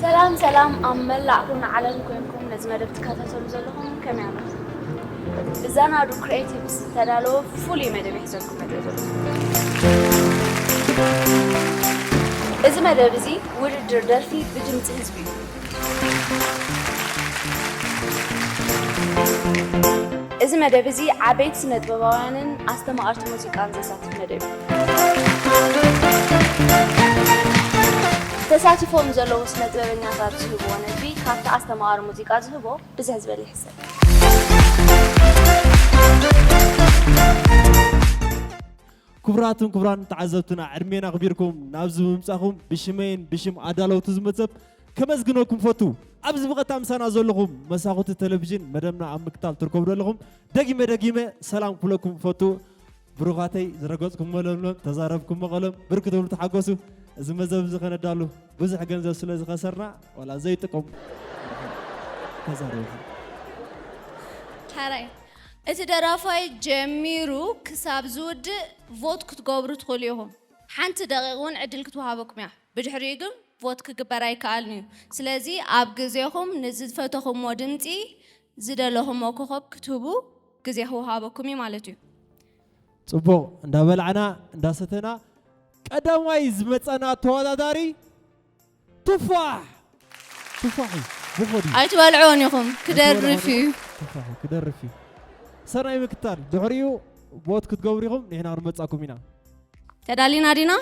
ሰላም ሰላም፣ ኣብ መላእ ኩርናዕ ዓለም ኮይንኩም ነዚ መደብ ትከታተሉ ዘለኹም ከመይ ኣለኹም? ብዛናዱ ክሪኤቲቭስ ዝተዳለወ ፍሉይ መደብ ሒዘልኩም መፂአ ዘለኹ። እዚ መደብ እዚ ውድድር ደርፊ ብድምፂ ህዝቢ እዩ። እዚ መደብ እዚ ዓበይቲ ስነ ጥበባውያንን ኣስተማቐርቲ ሙዚቃን ዘሳትፍ መደብ እዩ። ተሳቲፎም ዘለዉ ስነ ጥበበኛታት ዝህብዎ ነጥቢ ካብቲ ኣስተማቓሪ ሙዚቃ ዝህቦ ብዝሕ ዝበለ ይሕሰብ። ክቡራትን ክቡራን ተዓዘብትና፣ ዕድሜና ኣኽቢርኩም ናብዚ ብምምጻኹም ብሽመይን ብሽም ኣዳለውቲ ዝመጸብ ከመስግነኩም ፈቱ። ኣብዚ ብቐጥታ ምሳና ዘለኹም መሳኹቲ ቴሌቪዥን መደብና ኣብ ምክታል ትርከቡ ዘለኹም፣ ደጊመ ደጊመ ሰላም ክብለኩም ፈቱ። ብሩኻተይ፣ ዝረገጽኩሞ ለምለም፣ ተዛረብኩሞ ቀለም፣ ብርክ ትብሉ ተሓጎሱ። እዚ መዘብ እዚ ከነዳሉ ብዙሕ ገንዘብ ስለ ዝኸሰርና፣ ዋላ ዘይጥቀም ተዛረብኩ። ሓራይ፣ እቲ ደራፋይ ጀሚሩ ክሳብ ዝውድእ ቮት ክትገብሩ ትኽእሉ ኢኹም። ሓንቲ ደቂቕ እውን ዕድል ክትወሃበኩም እያ። ብድሕሪኡ ግን ቮት ክግበር ኣይከኣልን እዩ። ስለዚ ኣብ ግዜኹም ንዝፈተኹምዎ ድምፂ ዝደለኹምዎ ኮኸብ ክትህቡ ግዜ ክወሃበኩም እዩ ማለት እዩ። ጽቡቕ፣ እንዳበላዕና እንዳሰተና ቀዳማይ ዝመጸና ተወዳዳሪ ቱፋሕ፣ ቱፋሕ እዩ። ብኾዲ ኣይትበልዕዎን ኢኹም፣ ክደርፍ እዩ። ቱፋሕ እዩ፣ ክደርፍ እዩ። ሰናይ ምክታል። ድሕሪኡ ቦት ክትገብሩ ኢኹም፣ ንሕና ክንመጻኩም ኢና። ተዳሊና ዲና?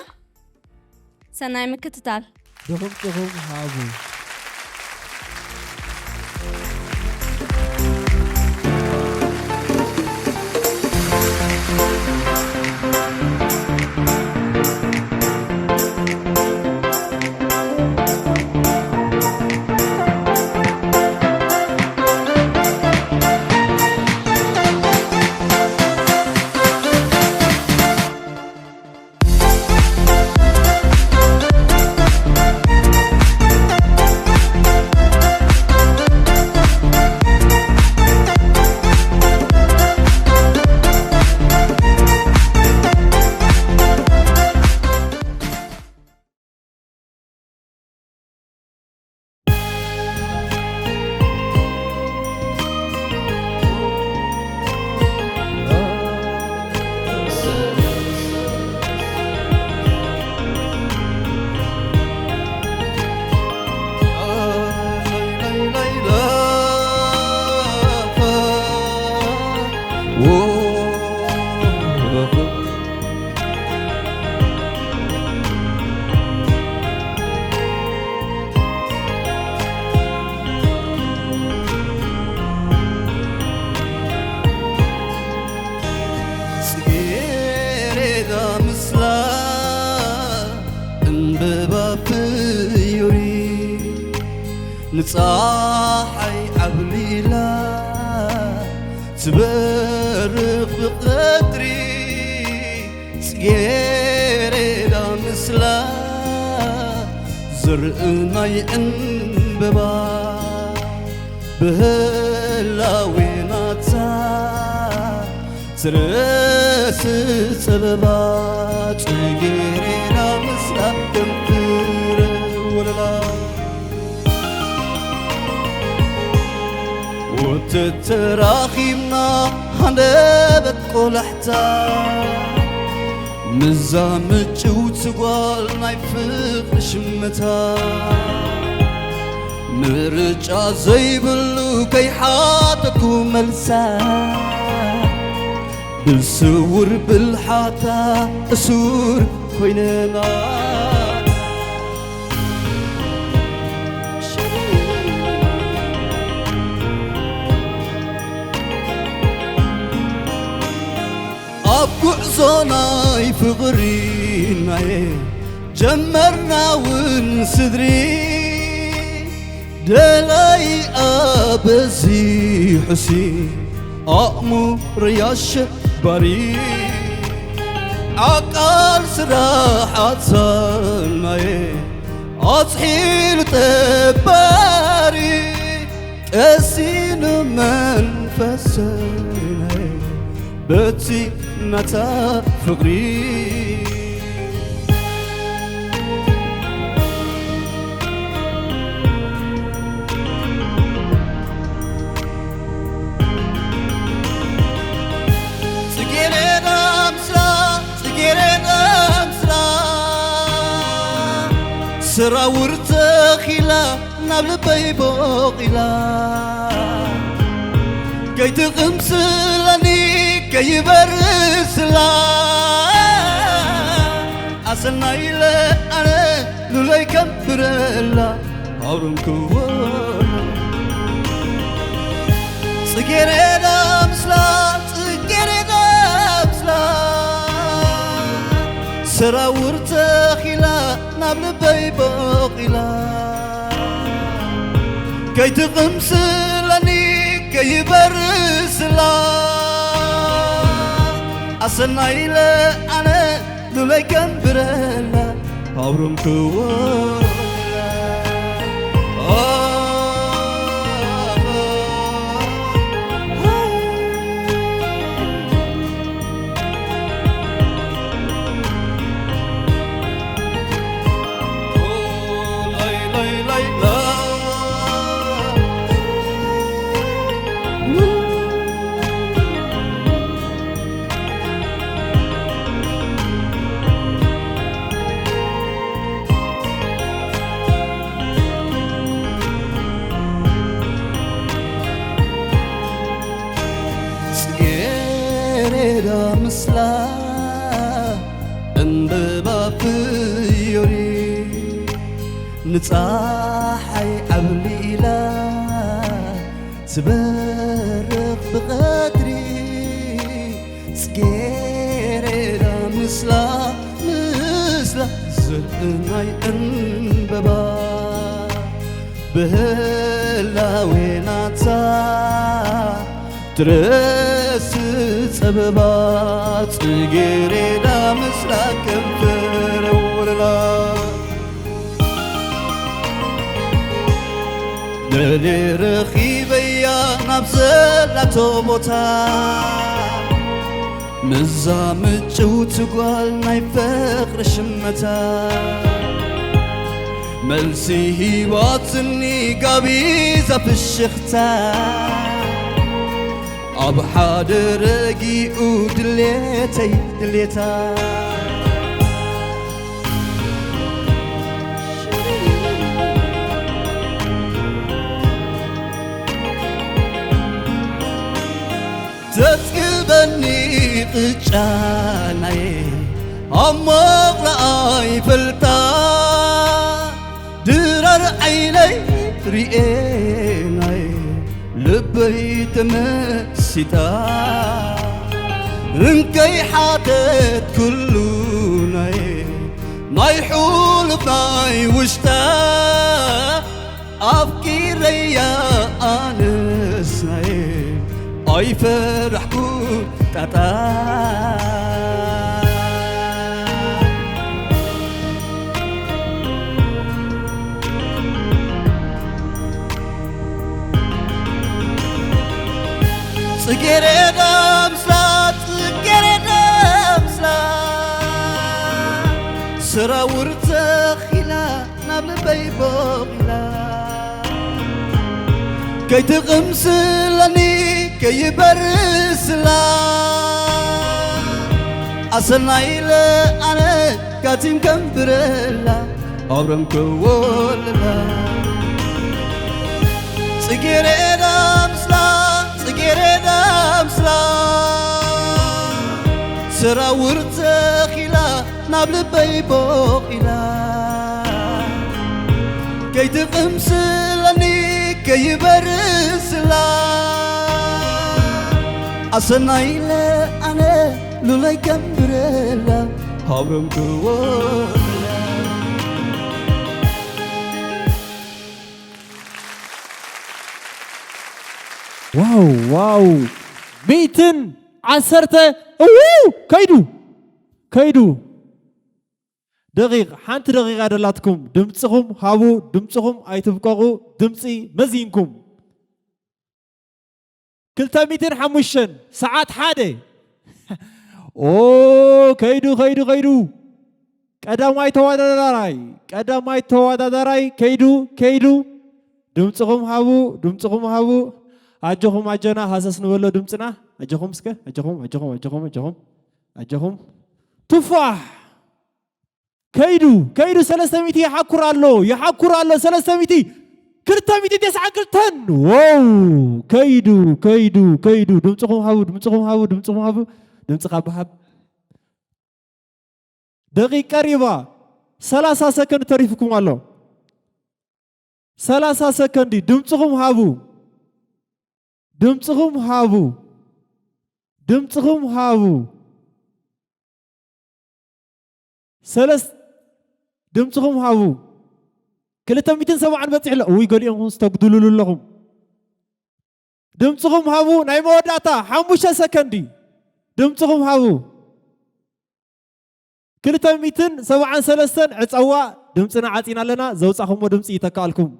ሰናይ ምክትታል። ድኹምጽኹም ሃቡ። ጽጌረዳ ምስላ ዕምበባ ፍዮሪ ንጸሓይ ዓብሊላ ትበርቕ ብቐትሪ ጽጌረዳ ምስላ ዘርኢ ናይ ዕምበባ ብህላዌ ናታ ትረስእ ጸበባ ጽጌረዳ ምስላ ከም ፍረ ወለላ ወተት ተራኺብና ሃንደበት ቆላሕታ ምዛ ምጭውቲ ጓል ናይ ፍቕሪ ሽመታ ምርጫ ዘይብሉ ከይሓተኩ መልሳ ብስውር ብልሓታ እሱር ኮይነና ኣብ ጉዕዞ ናይ ፍቕሪ ናየ ጀመርና እውን ስድሪ ደላይ ኣበዚሑሲ ኣእሙረይ ኣሸባሪ ዓቃል ስራሓት ሰናየ ኣጽሒሉ ጠባሪ ቀሲኑ መንፈሰይ በቲ ናታ ፍቕሪ ራውር ተኺላ ናብ ልበይ ቦቒላ፣ ከይትቕምስለኒ ከይበርስላ፣ ኣሰናይ ኢለ ኣነ ሉለይ ከንብረላ፣ ኣብርም ክወ ጽጌረዳ ምስላ፣ ጽጌረዳ ምስላ፣ ሰራውር ተኺላ ናብ ልበይ ቦቒላ፣ ከይትቕምስለኒ ከይበርስላ፣ ኣሰናይ ኢለ ኣነ ሉለይ ከንብረላ፣ ኣብርም ክወ ጽጌረዳ ምስላ ዕምበባ ፍዮሪ ንጸሓይ ዓብሊላ ትበርቕ ብቐትሪ ጽጌረዳ ምስላ ምስላ ዘርኢ ናይ ዕምበባ ብህላዌ ናታ ትረስ ጸበባ ጽጌረዳ ምስላ ከንፈረ ወለላ ደልየ ረኺበያ ናብ ዘላቶ ቦታ ምዛ ምጭውቲ ጓል ናይ ፍቕሪ ሽመታ መልሲ ሂባትኒ ጋቢዛ ፍሽኽታ ኣብ ሓደ ረጊኡ ድሌተይ ድሌታ ተጽግበኒ ቅጫ ናይ ኣብ ሞቕላ ኣይፈልጣ ድራር ዓይነይ ርኤናይ ልበይ ተመሲጣ እንከይ ሓተት ኩሉ ናይ ናይ ሑሉፍ ናይ ውሽጣ ኣፍቂረያ ኣነስ ናይ ኣይፈራሕኩ ጣጣ ጽጌረዳ ምስላ ጽጌረዳ ምስላ ሰራውር ተኺላ ናብ ልበይ ቦቒላ ከይትቕምስለኒ ከይበርስላ ኣሰናይ ኢለ ኣነ ካቲም ከንብረላ ኣብረም ከወልላ ጽጌረዳ ምስላ ጽጌረዳ ምስላ ሰራውር ተኺላ ናብ ልበይ ቦቒላ ከይትቕምስለኒ ከይበርስላ ኣሰናይ ኢለ ኣነ ሉለይ ከንብረላ ሃብረም ክወላ ዋው ዋው ሚእትን ዓሰርተ እው ከይዱ ከይዱ ደቂቕ ሓንቲ ደቂቓ ደላትኩም ድምፅኹም ሃቡ ድምፅኹም ኣይትብቀቑ ድምፂ መዚንኩም ክልተ ሚእትን ሓሙሽተን ሰዓት ሓደ ኦ ከይዱ ከይዱ ከይዱ ቀዳማይ ተወዳዳራይ ቀዳማይ ተወዳዳራይ ከይዱ ከይዱ ድምፅኹም ሃቡ ድምፅኹም ሃቡ ኣጆኹም ኣጆና ሃሰስ ንበሎ ድምፅና ኣጆኹም እስከ ኣጆኹም ኣጆኹም ኣጆኹም ኣጆኹም ኣጆኹም ቱፋሕ ከይዱ ከይዱ ሰለስተ ሚእቲ ይሓኩር ኣሎ፣ ይሓኩር ኣሎ። ሰለስተ ሚእቲ፣ ክልተ ሚእቲ ተስዓን ክልተን። ወው! ከይዱ ከይዱ ከይዱ። ድምፅኹም ሃቡ፣ ድምፅኹም ሃቡ፣ ድምፅኹም ሃቡ። ድምፅኻ ብሃብ። ደቂቅ ቀሪባ። ሰላሳ ሰከንድ ተሪፍኩም ኣሎ። ሰላሳ ሰከንድ ድምፅኹም ሃቡ። ድምፅኹም ሃቡ። ድምፅኹም ሃቡ። ሰለስ ድምፅኹም ሃቡ። ክልተ ሚእትን ሰብዓን በፂሑ ኣሎ። እውይ፣ ገሊኦም እውን ዝተጉድልሉ ኣለኹም። ድምፅኹም ሃቡ። ናይ መወዳእታ ሓሙሽተ ሰከንዲ ድምፅኹም ሃቡ። ክልተ ሚእትን ሰብዓን ሰለስተን ዕፀዋ። ድምፅና ዓፂና ኣለና። ዘውፃኹሞ ድምፂ ይተካልኩም።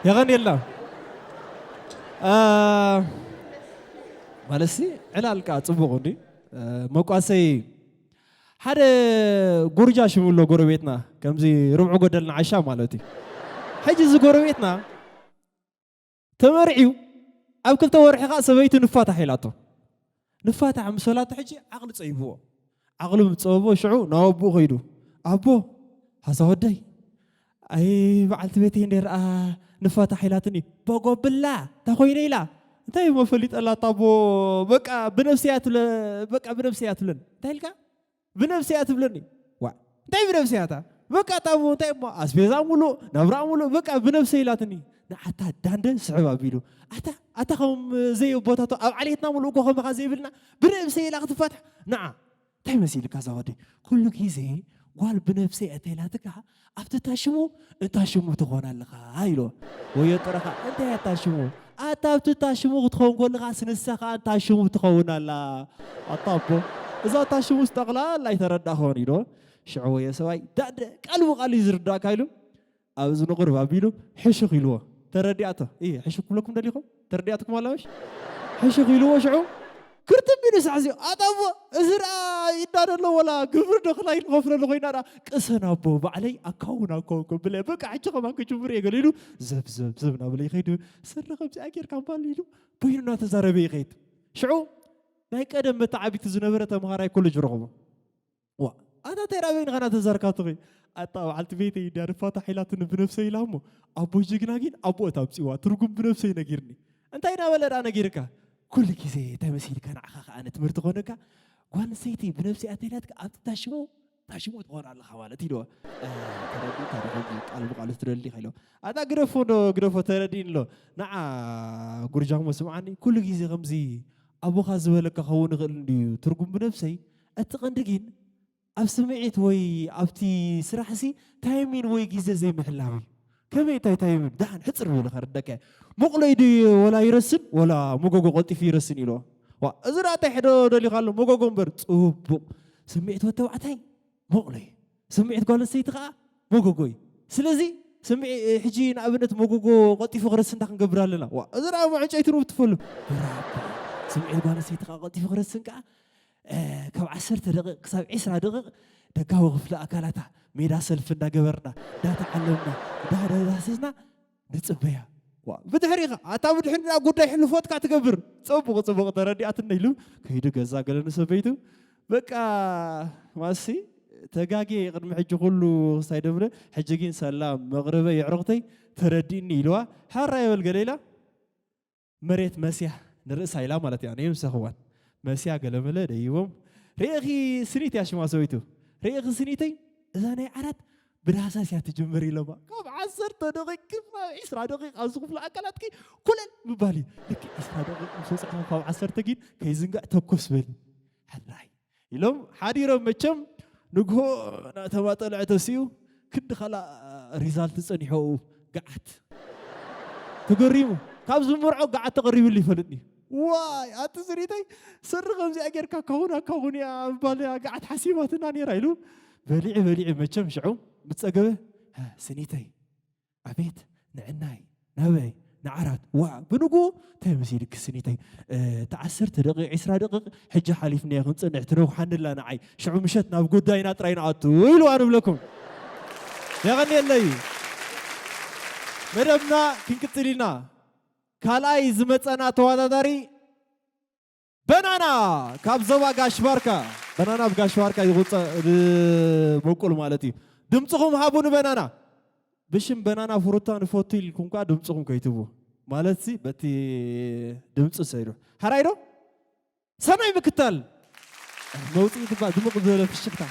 የቐንየልና። አ፣ ማለትሲ ዕላልካ ፅቡቕ እንዲ፣ አ፣ መቋሰይ ሓደ ጉርጃ ሽሙ ኣሎ ጎረቤትና፣ ከምዚ ርብዑ ጎደልና ዓሻ ማለት እዩ። ሕጂ እዚ ጎረቤትና ተመርዕዩ ኣብ ክልተ ወርሒ ኸዓ ሰበይቱ ንፋታሕ ኢላቶ። ንፋታሕ ምስ በላቶ ሕጂ ዓቕሊ ጸይብዎ። ዓቕሊ ምስ ጸበቦ ሽዑ ናብ ኣቦኡ ከይዱ፣ "ኣቦ፣ ሃዛ ወደይ፣ ኣይ በዓልቲ ቤተይ እንደ ርኣ ንፋታሕ ኢላትኒ፣ በጎብላ፣ እንታይ ኮይነ?" ኢላ። "እንታይ እሞ ፈሊጠላ ኣታ ኣቦ፣ በቃ ብነፍሰይ እያ ትብለ-፣ በቃ ብነፍሰይ እያ ትብለኒ። እንታይ ኢልካ?" ብነፍሰይ እያ ትብለኒ። ዋ፣ እንታይ ብነፍሰይ እያ እታ? በቃ እታ እሞ እንታይ እሞ ኣስቤዛ ሙሉእ፣ ናብራ ሙሉእ፣ በቃ ብነፍሰይ ኢላትኒ። ንዓታ ዳንደ ስሕብ ኣቢሉ። ኣታ፣ ኣታ ከም ዘይ ኣቦታቱ ኣብ ዓሌትና ሙሉእ እኮ ከማኻ ዘይብልና ብነፍሰይ ኢላ ክትፋትሕ። ንዓ፣ እንታይ መሲልካ እዛ ወደይ? ኩሉ ግዜ ጓል ብነፍሰይ እያ ተይላትካ ኣብቲ ታሽሙ እንታሽሙ ትኾን ኣለኻ ኢሎ። ወዮ ጥረኻ እንታይ ኣታሽሙ? ኣታ ኣብቲ ታሽሙ ክትኸውን ከለኻስ ንሳ ኸኣ እንታሽሙ ትኸውን ኣላ። ኣታ ኣቦ፣ እዛ ታሽሙስ ጠቕላላ ኣይተረዳእኽዎን ኢሎ። ሽዑ ወዮ ሰብኣይ ዳደ ቃል ብቃል እዩ ዝርዳእካ ኢሉ ኣብ እዝኑ ቅርብ ኣቢሉ ሕሹኽ ኢልዎ። ተረዲኣቶ። እየ ሕሹኽ ክብለኩም ደሊኹም? ተረዲኣትኩም ኣላ ምሽ? ሕሹኽ ኢልዎ ሽዑ ክርትም ኢሉ ሳዕ እዚኦ። ኣታ ኣቦ፣ እዚ ደኣ ኢድና ደሎ ወላ ግብሪ ዶ ክላይ ንኸፍለሉ ኮይና ደኣ፣ ቅሰን ኣቦ፣ ባዕለይ ኣካውን ኣካውን ከብለ፣ በቃ ሕጂ ከማን ክጅምር እየ ገለ ኢሉ፣ ዘብ፣ ዘብ፣ ዘብ እናበለ ይኸይድ። ስረ ከምዚኣ ጌርካ እምባል ኢሉ፣ በይኑ እናተዛረበ ይኸይድ። ሽዑ ናይ ቀደም መተዓቢቲ ዝነበረ ተምሃራይ ኮሌጅ ረኸቦ። ዋ፣ ኣታ እንታይ ራበይ ንኸና ተዛርካ ትኺ? ኣታ በዓልቲ ቤተይ እንድያ ንፋታሕ ኢላትኒ ብነብሰይ ኢላ እሞ፣ ኣቦ ጅግና ግን ኣቦ እታ ኣምጺዋ፣ ትርጉም ብነብሰይ ነጊርኒ። እንታይ እናበለ ደኣ ነጊርካ? ኩሉ ግዜ እንታይ መሲልካ ንዓኻ ከኣ ንትምህርቲ ኮነካ? ጓል ኣንስተይቲ ብነብሰይ ኣተይላትካ ኣብቲ ታሽሙ፣ ታሽሙ ትኾን ኣለኻ ማለት ኢልዎ። እ፣ ተረዲእካ ዶ ከምዚ ቃል ብቃሉ ትደሊ ኢኻ ኢልዎ። ኣታ ግደፎ እንዶ ግደፎ ተረዲእኒ ኣሎ። ንዓ ጉርጃሞ ስምዓኒ፣ ኩሉ ግዜ ከምዚ ኣቦኻ ዝበለካ ክኸውን ይኽእል እንድዩ ትርጉም ብነብሰይ፣ እቲ ቀንዲ ግን ኣብ ስምዒት ወይ ኣብቲ ስራሕሲ ታይሚን ወይ ግዜ ዘይምሕላው እዩ። ከመይ እንታይ ታይሚን? ደሓን ሕጽር ዝበለ ከረደካ እየ። ሞቕሎይ ድዩ ወላ ይረስን፣ ወላ መጎጎ ቀልጢፉ ይረስን ኢልዎ። ዋ፣ እዚ ደኣ እንታይ ሕዶ ደሊኻ ኣሎ? መጎጎ እምበር። ጽቡቕ። ስምዒት ወዲ ተባዕታይ ሞቕሎይ፣ ስምዒት ጓል ኣንስተይቲ ከኣ መጎጎ እዩ። ስለዚ ስምዒ-፣ ሕጂ ንኣብነት መጎጎ ቀልጢፉ ክረስን እንታይ ክንገብር ኣለና? ዋ፣ እዚ ደኣ እሞ ዕንጨይቲ ንውትፈሉ። ብራቦ። ስምዒት ጓል ኣንስተይቲ ከኣ ቀልጢፉ ክረስን ከኣ እ፣ ካብ ዓሰርተ ደቂቕ ክሳብ ዒስራ ደቂቕ ደጋዊ ክፍሊ ኣካላታ ሜዳ ሰልፊ እንዳገበርና፣ እንዳተዓለምና፣ እንዳዳህሰስና ንጽበያ። ዋ፣ ብድሕሪኻ፣ ኣታ ብድሕሪና ጉዳይ ሕልፎትካ ትገብር። ጽቡቕ፣ ጽቡቕ፣ ተረዲኣትና ኢሉ ከይዱ ገዛ ገለ ንሰበይቱ። በቃ፣ ማሲ፣ ተጋጌ ቅድሚ ሕጂ ኩሉ ክስታይ ደብለ፣ ሕጂ ግን ሰላም፣ መቕርበ የዕሩኽተይ ተረዲእኒ ኢልዋ። ሓራ ይበል ገለ ኢላ። መሬት መስያ ንርእሳ ኢላ ማለት እያ። ነይምሰኽዋን መስያ ገለመለ ደይቦም። ርኢኺ ስኒት እያ ሽማ ሰበይቱ። ርኢኺ ስኒተይ፣ እዛ ናይ ዓራት ብዳህሳስ እያ ትጅምር ኢሎማ። ካብ ዓሰርተ ደቂቕ ክሳብ ዒስራ ደቂቕ ኣብዚ ክፍሊ ኣካላትኪ ኩለል ምባል እዩ። ልክዕ ዒስራ ደቂቕ ምስ ወጻኹም ካብ ዓሰርተ ግን ከይዝንጋዕ ተኮስ በሊ። ሕራይ። ኢሎም ሓዲሮም መቸም ንግሆ ናተማጠልዐ ተሲኡ ክንዲ ኻላ ሪዛልት ጸኒሖ ገዓት ተገሪሙ። ካብ ዝምርዖ ገዓት ተቐሪብሉ ይፈልጥኒ። ዋይ፣ ኣቲ ስኒተይ፣ ስሪ ከምዚኣ ጌርካ ካሁን ኣካሁን እያ ምባል እያ ገዓት ሓሲባትና ነይራ ኢሉ በሊዑ በሊዑ መቸም ሽዑ ምስ ጸገበ፣ "ሃ፣ ስኒተይ፣ ኣቤት ንዕናይ፣ ናበይ ንዓራት፣ ዋ፣ ብንግኡ እንታይ መሲልኪ ስኒተይ፣ እ፣ እቲ ዓሰርተ ደቂቕ፣ ዒስራ ደቂቕ ሕጂ ሓሊፍናዮ ክንጽንሕ ትነውሓኒ ኣላ ንዓይ፣ ሽዑ ምሸት ናብ ጉዳይና ጥራይ ንኣቱ" ኢልዋ ንብለኩም። የቐንየለይ። መደብና ክንቅጽል ኢና። ካልኣይ ዝመጸና ተወዳዳሪ በናና ካብ ዞባ ጋሽ ባርካ። በናና ብጋሽ ዋርካ ይቑጸ-፣ ዝቦቁል ማለት እዩ። ድምፅኹም ሃቡ ንበናና። ብሽም በናና ፍሩታ ንፈቱ ኢልኩም ከኣ ድምፅኹም ከይትቡ። ማለት ሲ በቲ ድምፂ ሰይዱ። ሓራይ ዶ? ሰናይ ምክታል። መውፅኢ ትባ ድሙቕ ዝበለ ፍሽኽታ።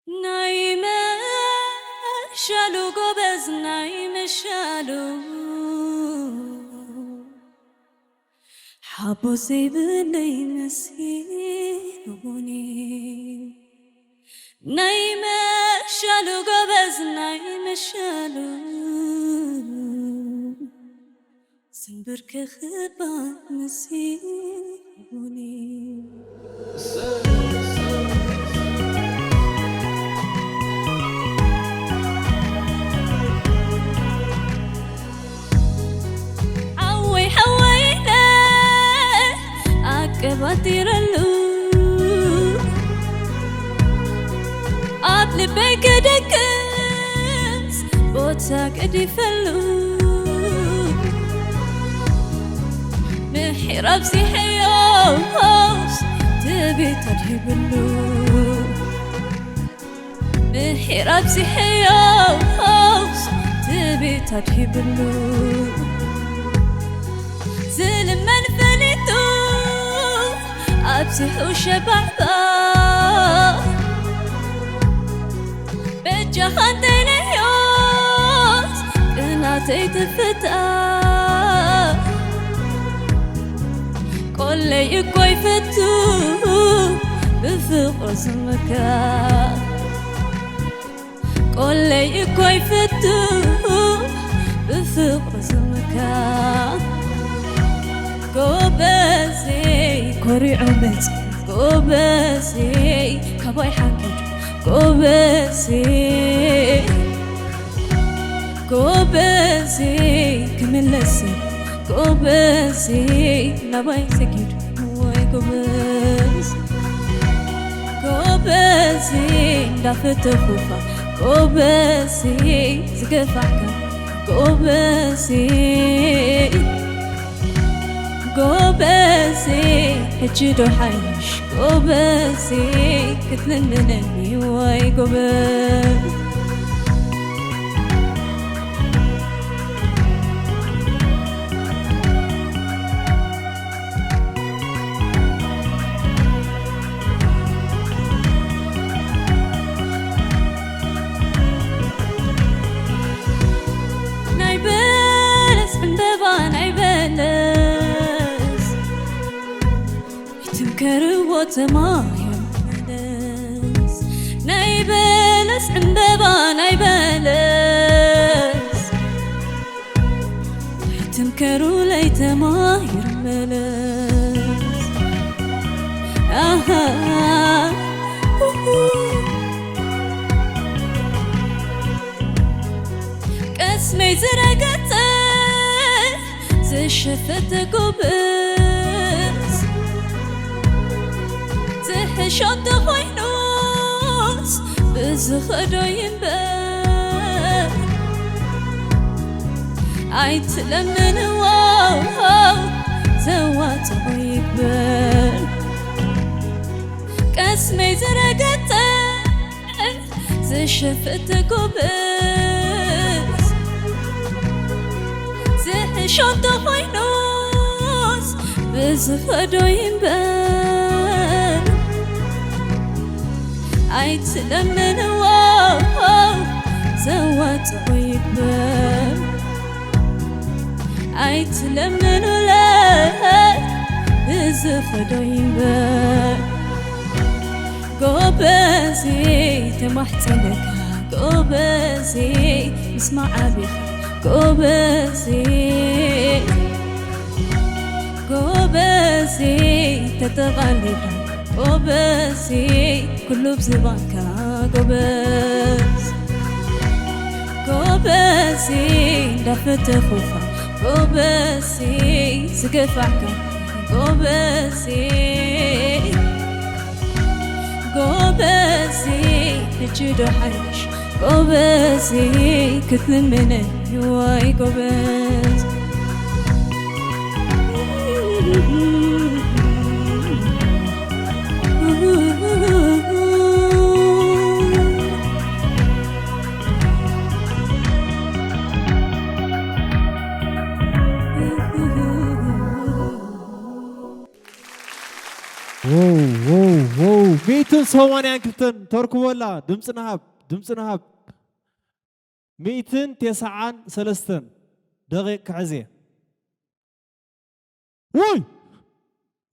ናይ መሻሉ ጎበዝ ናይ መሻሉ ሓቦ ዘይብለይ መሲሉኒ። ናይ መሻሉ ጎበዝ ናይ መሻሉ ስንብር ክኽባ መሲሉኒ። ሓወይ ሓወይ ኢለ ኣቀባጢረሉ ኣብ ልበይ ክደቅስ ቦታ ገዲፈሉ። ምሒር ኣብዚሐዮስ ትቤት ኣድሂብሉ። ምሒር ኣብዚሐዮስ ትቤት ኣድሂብሉ። ዝልመን ፈሊጡ ኣብዚሑ ሸባዕባ። በጃኻ እንተኢለዮስ ቅናተይ ትፍታ። ቆለይ እኮ ይፈቱ ብፍቕሩ ዝመካ። ቆለይ እኮ ይፈቱ ብፍቕሩ ዝመካ። ጎበዜ ኮሪዑ መጽ ጎበዜ ካባይ ሓንኪዱ ጎበዜ ጎበዜ ክምለስ ጎበዜ ናባይ ሰጊዱ ወይ ጎበዝ ጎበዜ እንዳፈተኹኻ ጎበዜ ዝገፋዕካ ጎበዜ ጎበዜ ሕጂ ዶ ሓይሽ ጎበዜ ክትልምነኒ ወይ ጎበዝ ናይ በለስ ዕምበባ ናይ በለስ ይትምከርዎ ተማሂር በለስ ናይ በለስ ዕምበባ ናይ በለስ ኣይትምከሩ ለይተማሂር መለስ ኣሃ፣ ኡሁ። ቀስመይ ዝረገጸ ዝሸፈተ ጎበዝ ዝሕሾ እንተኾይኑስ ብዝኸዶ ይንበር ኣይትለምንዎ ዘዋፅኦ ይግበር ቀስመይ ዝረገጠ ዝሸፍት ጎበዝ ዝሕሾ እንተኾይኑስ ብዝኸዶ ይንበር ኣይትለምንዎ ዘዋፅኦ ይግበር ኣይትለምኑለይ ብዝኸዶ ይንበር ጎበዜ ተማሕፀነካ ጎበዜ ምስማዕ ኣቢኻ ጎበዜ ጎበዜ ተጠቓሊልካ ጎበዜ ኩሉ ብዝባንካ ጎበዝ ጎበዜ እንዳፈተኹኻ ጎበዜ ዝገፋዕካ ጎበዜ ጎበዜ ሕጂ ዶ ሓይሽ ጎበዜ ክትልምነ ዋይ ጎበዝ ሚእትን ሰማንያን ክልተን ተርክቦላ ድምፂ ንሃብ ድምፂ ንሃብ ሚእትን ተስዓን ሰለስተን ደቂቕ ክሕዜ ውይ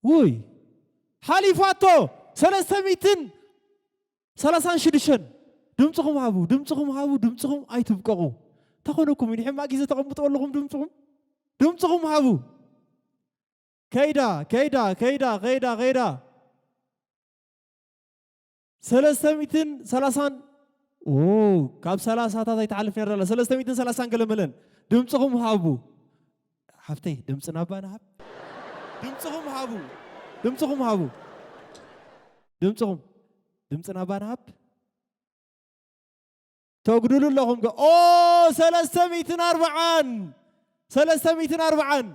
ውይ ሓሊፋቶ ሰለስተ ሚእትን ሰላሳን ሽዱሽተን ድምፅኹም ሃቡ ድምፅኹም ሃቡ ድምፅኹም ኣይትብቀቑ ተኾነኩም ንሕማቅ ግዜ ተቐምጡ ኣለኹም ድምፅኹም ድምፅኹም ሃቡ ከይዳ ከይዳ ከይዳ ከይዳ ከይዳ ሰለስተ ሚእትን ሰላሳን ካብ ሰላሳታት ኣይትሓልፍ ነራ ኣላ ሰለስተ ሚእትን ሰላሳን ገለመለን ድምፅኹም ሃቡ ሓፍተይ ድምፂ ናባ ንሃብ ድምፅኹም ሃቡ ድምፅኹም ሃቡ ድምፅኹም ድምፂ ናባ ንሃብ ተጉድሉ ኣለኹም ኦ ሰለስተ ሚእትን ኣርብዓን ሰለስተ ሚእትን ኣርብዓን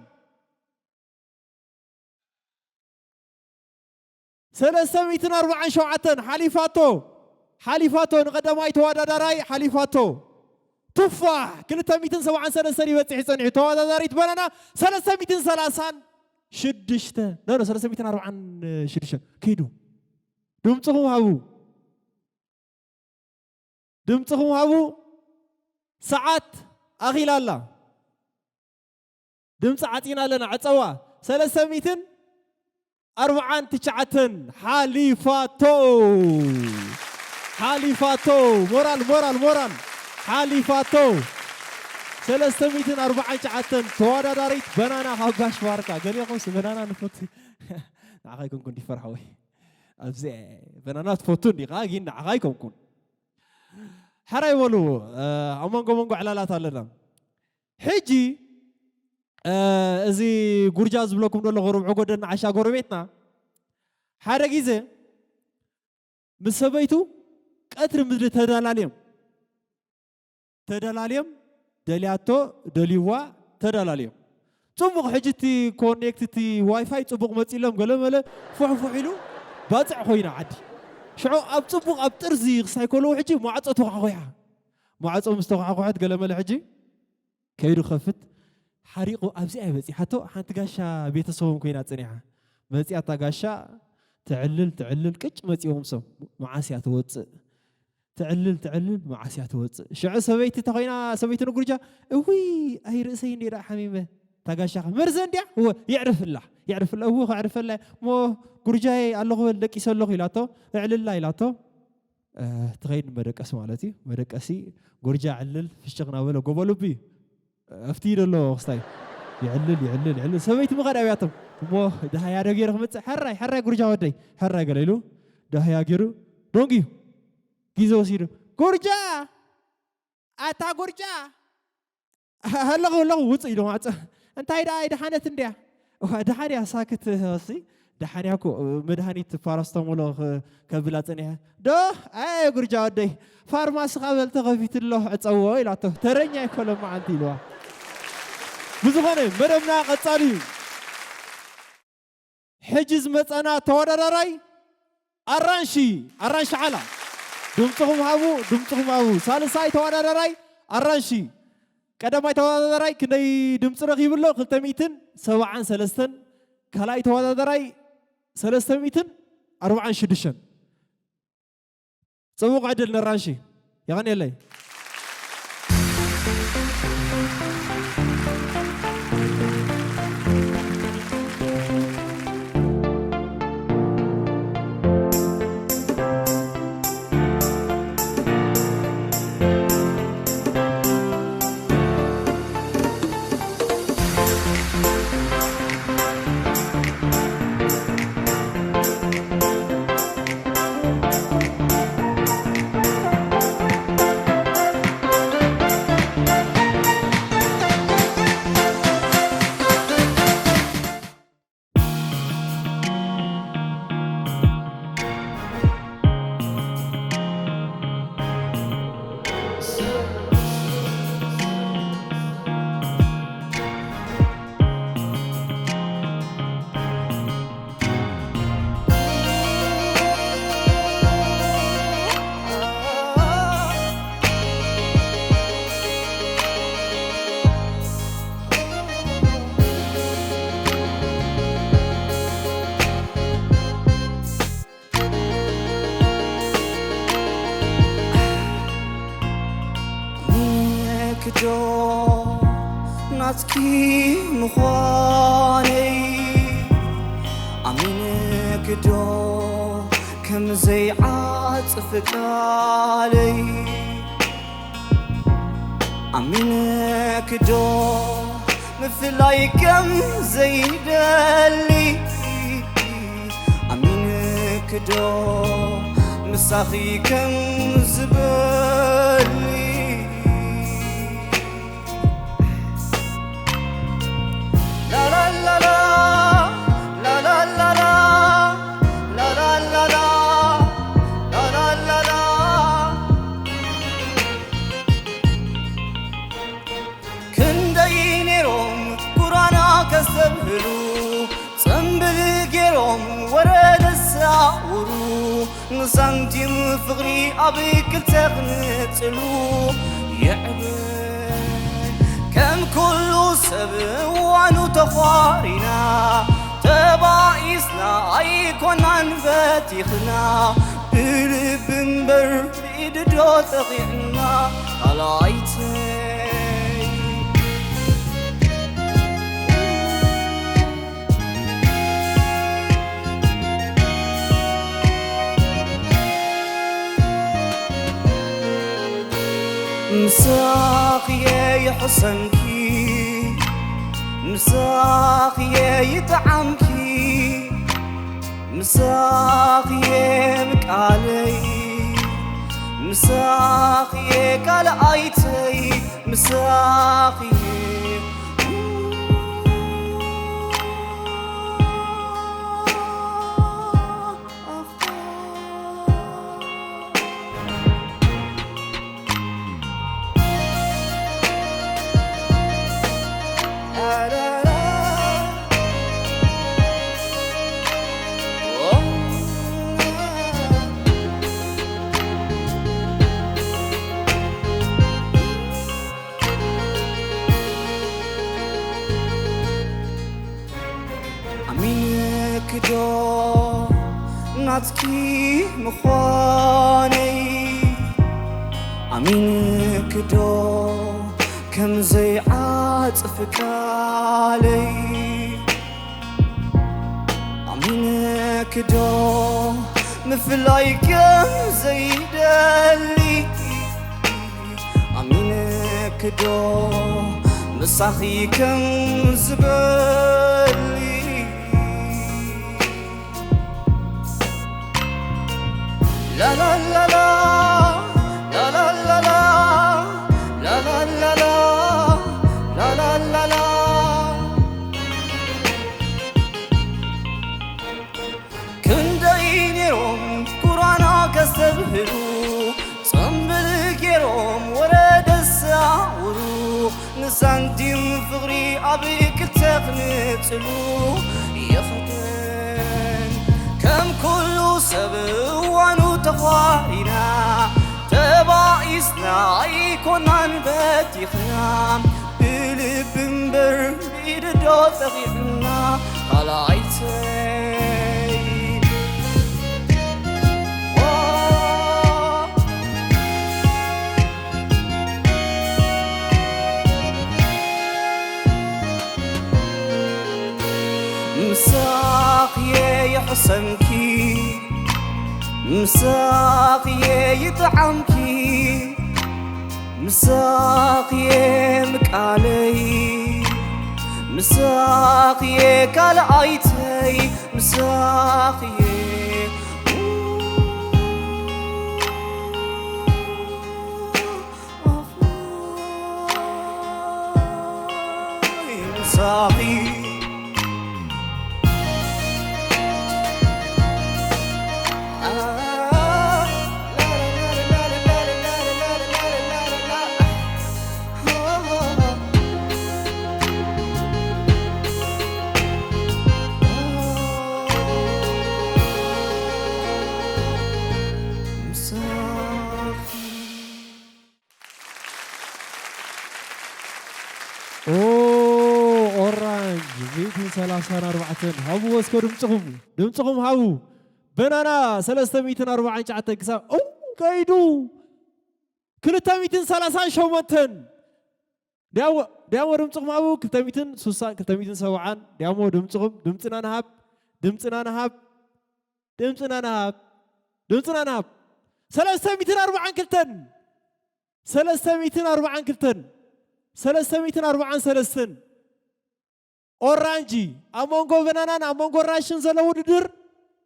ሰለስተ ሚእትን ኣርብዓን ሸውዓተን ሓሊፋቶ ሓሊፋቶ ንቐዳማይ ተወዳዳራይ ሓሊፋቶ ቱፋሕ ክልተ ሚእትን ሰብዓን ሰለስተን ይበፅሕ ይፀኒሑ ተወዳዳሪት በናና ሰለስተ ሚእትን ሰላሳን ሽዱሽተ ኖ ሰለስተ ሚእትን ኣርብዓን ሽዱሽተ ከይዱ ድምፅኹም ሃቡ ድምፅኹም ሃቡ ሰዓት ኣኺላ ኣላ ድምፂ ዓፂና ኣለና ዕፀዋ ሰለስተ ሚእትን ኣርብዓን ትሽዓተን ሓሊፋቶ ሓሊፋቶ ሞራል ሞራል ሞራል ሓሊፋቶ ሰለስተ ሚእትን ኣርብዓን ትሽዓተን ተወዳዳሪት በናና ካብ ጋሽ ባርካ ገሊኹምስ በናና ንፈቱ ንዓኻ ይኮንኩን ዲፈር ሓወይ ኣብዚ በናና ትፈቱ እንዲኻ ግን ንዓኻ ይኮንኩን ሕራይ በሉ ኣብ መንጎ መንጎ ዕላላት ኣለና ሕጂ እዚ ጉርጃ ዝብለኩም ዘለኹ ርብዑ ጎደና ዓሻ ጎረቤትና ሓደ ግዜ ምስ ሰበይቱ ቀትሪ ምድሪ ተደላልዮም ተደላልዮም ደልያቶ ደልይዋ ተደላልዮም ፅቡቕ ሕጂ እቲ ኮኔክት እቲ ዋይፋይ ፅቡቕ መፂሎም ገለመለ ፉሕፉሕ ኢሉ ባፅዕ ኮይና ዓዲ ሽዑ ኣብ ፅቡቕ ኣብ ጥርዚ ክሳይ ከለዉ ሕጂ ማዕፆ ተኳሕኩሓ ማዕፆ ምስ ተኳሕኩሐት ገለመለ ሕጂ ከይዱ ከፍት ሓሪቑ ኣብዚኣ በፂሓቶ ሓንቲ ጋሻ ቤተሰቦም ኮይና ፀኒሓ መፂኣ እታ ጋሻ ትዕልል ትዕልል ቅጭ መፂኦም ሰብ መዓስ እያ ትወፅእ ትዕልል ትዕልል መዓስ እያ ትወፅእ ሽዑ ሰበይቲ ተኮይና ሰበይቲ ንጉርጃ እውይ ኣይ ርእሰይ እንዴ ደኣ ሓሚመ ታጋሻ ከ መርዘ እንድያ እወ የዕርፍላ የዕርፍላ እወ ከዕርፈላ እሞ ጉርጃይ ኣለኹ በል ደቂሰ ኣለኹ ኢላቶ እዕልላ ኢላቶ ትኸይድ መደቀሲ ማለት እዩ መደቀሲ ጉርጃ ዕልል ፍሽኽ ናበለ ጎቦ ልቢ ኣብቲ ደሎ ክስታይ ይዕልል ይዕልል ይዕልል ሰበይቲ ምኻድ ኣብያቶም እሞ ደሃያ ዶ ገይሩ ክመፅእ ሕራይ ሕራይ ጉርጃ ወደይ ሕራይ ገለ ኢሉ ደሃያ ገይሩ ዶንጊ ግዜ ወሲዱ ጉርጃ ኣታ ጉርጃ ኣለኹ ኣለኹ ውፅእ ኢሉ ማዕፀ እንታይ ደኣ ኣይደሓነት እንድያ ደሓን እያ ሳክት ሲ ደሓን እያ እኮ መድሃኒት ፓራስተሞሎ ከብላ ፀኒሐ ዶ ኣየ ጉርጃ ወደይ ፋርማሲ ካበል ተኸፊትሎ ዕፀዎ ኢላቶ ተረኛ ይኮሎ መዓልቲ ኢልዋ ብዝኾነ መደብና ቀፃሊ እዩ ሕጂ ዝመፀና ተወዳዳራይ ኣራንሺ ኣራንሺ ዓላ ድምፅኹም ሃቡ ድምፅኹም ሃቡ ሳልሳይ ተወዳዳራይ ኣራንሺ ቀዳማይ ተወዳዳራይ ክንደይ ድምፂ ረኺቡ ኣሎ ክልተ ሚእትን ሰብዓን ሰለስተን ካልኣይ ተወዳዳራይ ሰለስተ ሚእትን ኣርብዓን ሽዱሽተን ፅቡቕ ዕድል ነራንሺ የቐንየለይ እስኪ ምዃነይ ኣሚንክዶ ከም ዘይዓጽፍ ቃለይ ኣሚንክዶ ምፍላይ ከም ዘይደሊ ኣሚንክዶ ምሳኺ ከም ዝበሊ ላላላላ ላላላላ ላላላላ ላላላላ ክንደይ ነይሮም ጉራና ከስተብህሉ ጽምብል ገይሮም ወረ ዘሳውሩ ንሳንቲም ፍቕሪ ኣብ ክልተ ክንጽሉ ይዕብን ከም ኩሉ ሰብ እዋኑ ተዃሪና ተባኢስና ኣይኮናን በቲኽና ብልቢ እምበር ብኢድዶ ጠቒዕና ካልኣይተይ ምሳኽየ ይሕሰንኪ ምሳኽየ ይጥዓምኪ ምሳኽየ ምቃለይ ምሳኽየ ካልኣይተይ ምሳኽየ ኣሚንክዶ ናትኪ ምዃነይ ኣሚንክዶ ከም ዘይዓጽፍ ቃለይ ኣሚንክዶ ምፍላይ ከም ዘይደሊ ኣሚንክዶ ምሳኺ ከም ዝበሊ ላላላላ ላላላላ ላላላላ ላላላላ ክንደይ ነይሮም ኩራና ከስተብህሉ ጽምብል ገይሮም ወረ ደሳውሩ ንሳንቲም ፍቕሪ ኣብ ክልተ ክንጽሉ ይኽደን ከም ኩሉ ሰብ እዋኑ ተዃሪና ተባኢስና ኣይኮናን በቲኽና ብልቢ እምበር ብኢድዶ ጠቒዕና ካልኣይተይ ምሳኽየ ይሕሰንኪ ምሳኽየ ይጥዓምኪ ምሳኽየ ምቃለይ ምሳኽየ ካልኣይተይ ምሳኽየ ምሳኺ ኦ ኦራንጅ ሚእትን ሰላሳን ኣርባዕተን ሃብዎ እስከ ድምፅኹም ድምፅኹም ሃቡ በናና ሰለስተ ሚእትን ኣርባዓን ትሽዓተን ክሳብ ኦ ከይዱ ክልተ ሚእትን ሰላሳን ሸሞንተን ዲያሞ ዲያሞ ድምፅኹም ሃቡ። ክልተ ሚእትን ስሳን ክልተ ሚእትን ሰብዓን። ዲያሞ ድምፅኹም ድምፅና ንሃብ። ድምፅና ንሃብ። ድምፅና ንሃብ። ድምፅና ንሃብ። ሰለስተ ሚእትን ኣርባዓን ክልተን። ሰለስተ ሚእትን ኣርባዓን ክልተን። ሰለስተ ሚእትን ኣርባዓን ሰለስተን። ኦራንጂ ኣብ መንጎ በናናን ኣብ መንጎ ኣራንሽን ዘሎ ውድድር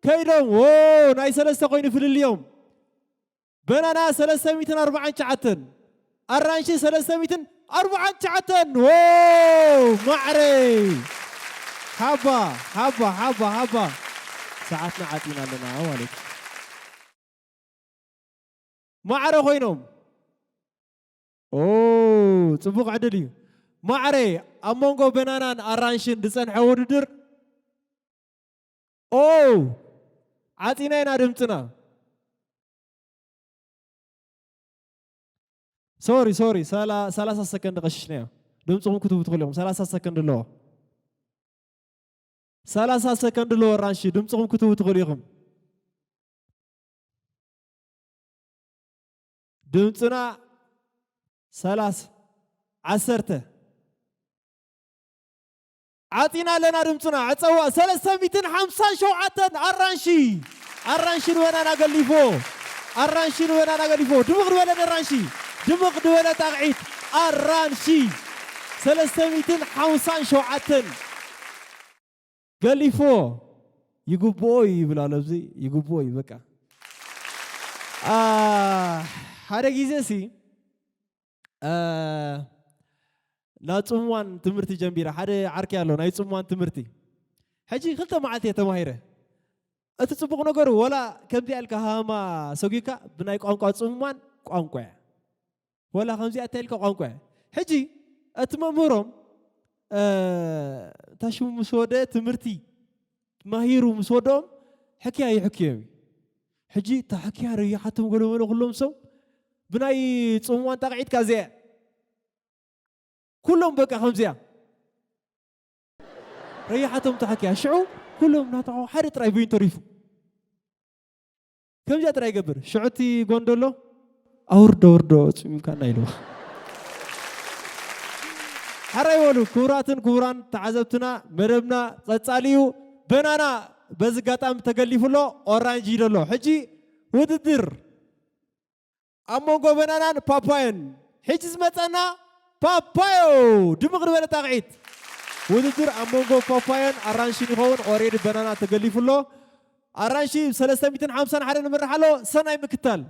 ከይዶም። ዎ፣ ናይ ሰለስተ ኮይኑ ፍልልዮም። በናና ሰለስተ ሚእትን ኣርባዓን ትሽዓተን፣ ኣራንሺ ሰለስተ ሚእትን ኣርባዓን ትሽዓተን። ዎ፣ ማዕረይ። ሓባ ሓባ ሓባ ሓባ። ሰዓትና ዓፂና ኣለና ማለት እዩ። ማዕረ ኮይኖም። ኦ፣ ፅቡቕ ዕድል እዩ። ማዕረ ኣብ መንጎ በናናን ኣራንሽን ዝፀንሐ ውድድር። ኦ፣ ዓፂና ኢና ድምፅና። ሶሪ ሶሪ፣ ሰላ- ሰላሳ ሰከንድ ቀሽሽናዮ። ድምፅኹም ክትህቡ ትኽእሉ ኢኹም። ሰላሳ ሰከንድ ኣለዎ። ሰላሳ ሰከንድ ኣለዎ። ኣራንሺ ድምፅኹም ክትህቡ ትኽእሉ ኢኹም። ድምፅና ሰላሳ፣ ዓሰርተ። ዓፂና ኣለና ድምፅና። ዕፀዋ ሰለስተ ሚእትን ሓምሳን ሸውዓተን። ኣራንሺ ኣራንሺ ንበናና ገሊፎ። ኣራንሺ ንበናና ገሊፎ። ድምቕ ዝበለ ኣራንሺ። ድምቕ ዝበለ ጣቕዒት። ኣራንሺ ሰለስተ ሚእትን ሓምሳን ሸውዓተን። ገሊፎ። ይግብኦ እዩ ይብል ኣሎ። ኣብዚ ይግብኦ እዩ በቃ። አ፣ ሓደ ግዜ ሲ አ፣ ናብ ጽምዋን ትምህርቲ ጀሚረ። ሓደ ዓርከይ ኣሎ ናይ ጽምዋን ትምህርቲ። ሕጂ ክልተ መዓልቲ እየ ተማሂረ። እቲ ጽቡቕ ነገሩ ወላ ከምዚኣ ኢልካ ሃማ ሰጒካ ብናይ ቋንቋ ጽምዋን ቋንቋ እያ። ወላ ከምዚኣ እታ ኢልካ ቋንቋ እያ። ሕጂ እቲ መምህሮም እ፣ እታ ሽሙ ምስ ወደ ትምህርቲ ማሂሩ ምስ ወደኦም ሕክያ ይሕክዮም እዩ። ሕጂ እታ ሕክያ ረያሓቶም ገለ በለ ኩሎም ሰብ ብናይ ጽምዋን ጣቕዒት ካዚያ ኩሎም በቃ ከምዚያ ረያሓቶም እታ ሕክያ ሽዑ ኩሎም ናታው ሓደ ጥራይ በይኑ ተሪፉ። ከምዚኣ ጥራይ ይገብር። ሽዑ እቲ ጎንዶ ኣሎ ኣውርዶ ኣውርዶ ጽሚምካና ኢልዎ። ሓራይ በሉ ክቡራትን ክቡራን ተዓዘብትና፣ መደብና ቀጻሊ እዩ። በናና በዚ ኣጋጣሚ ተገሊፉ ኣሎ፣ ኦራንጅ እዩ ዘሎ። ሕጂ ውድድር ኣብ መንጎ በናናን ፓፓዮን። ሕጂ ዝመጸና ፓፓዮ፣ ድምቕ ዝበለ ጣቕዒት። ውድድር ኣብ መንጎ ፓፓዮን ኣራንሽን ይኸውን። ኦሬዲ በናና ተገሊፉ ኣሎ። ኣራንሺ ሰለስተ ሚእትን ሓምሳን ሓደ ንምራሕ ኣሎ። ሰናይ ምክታል።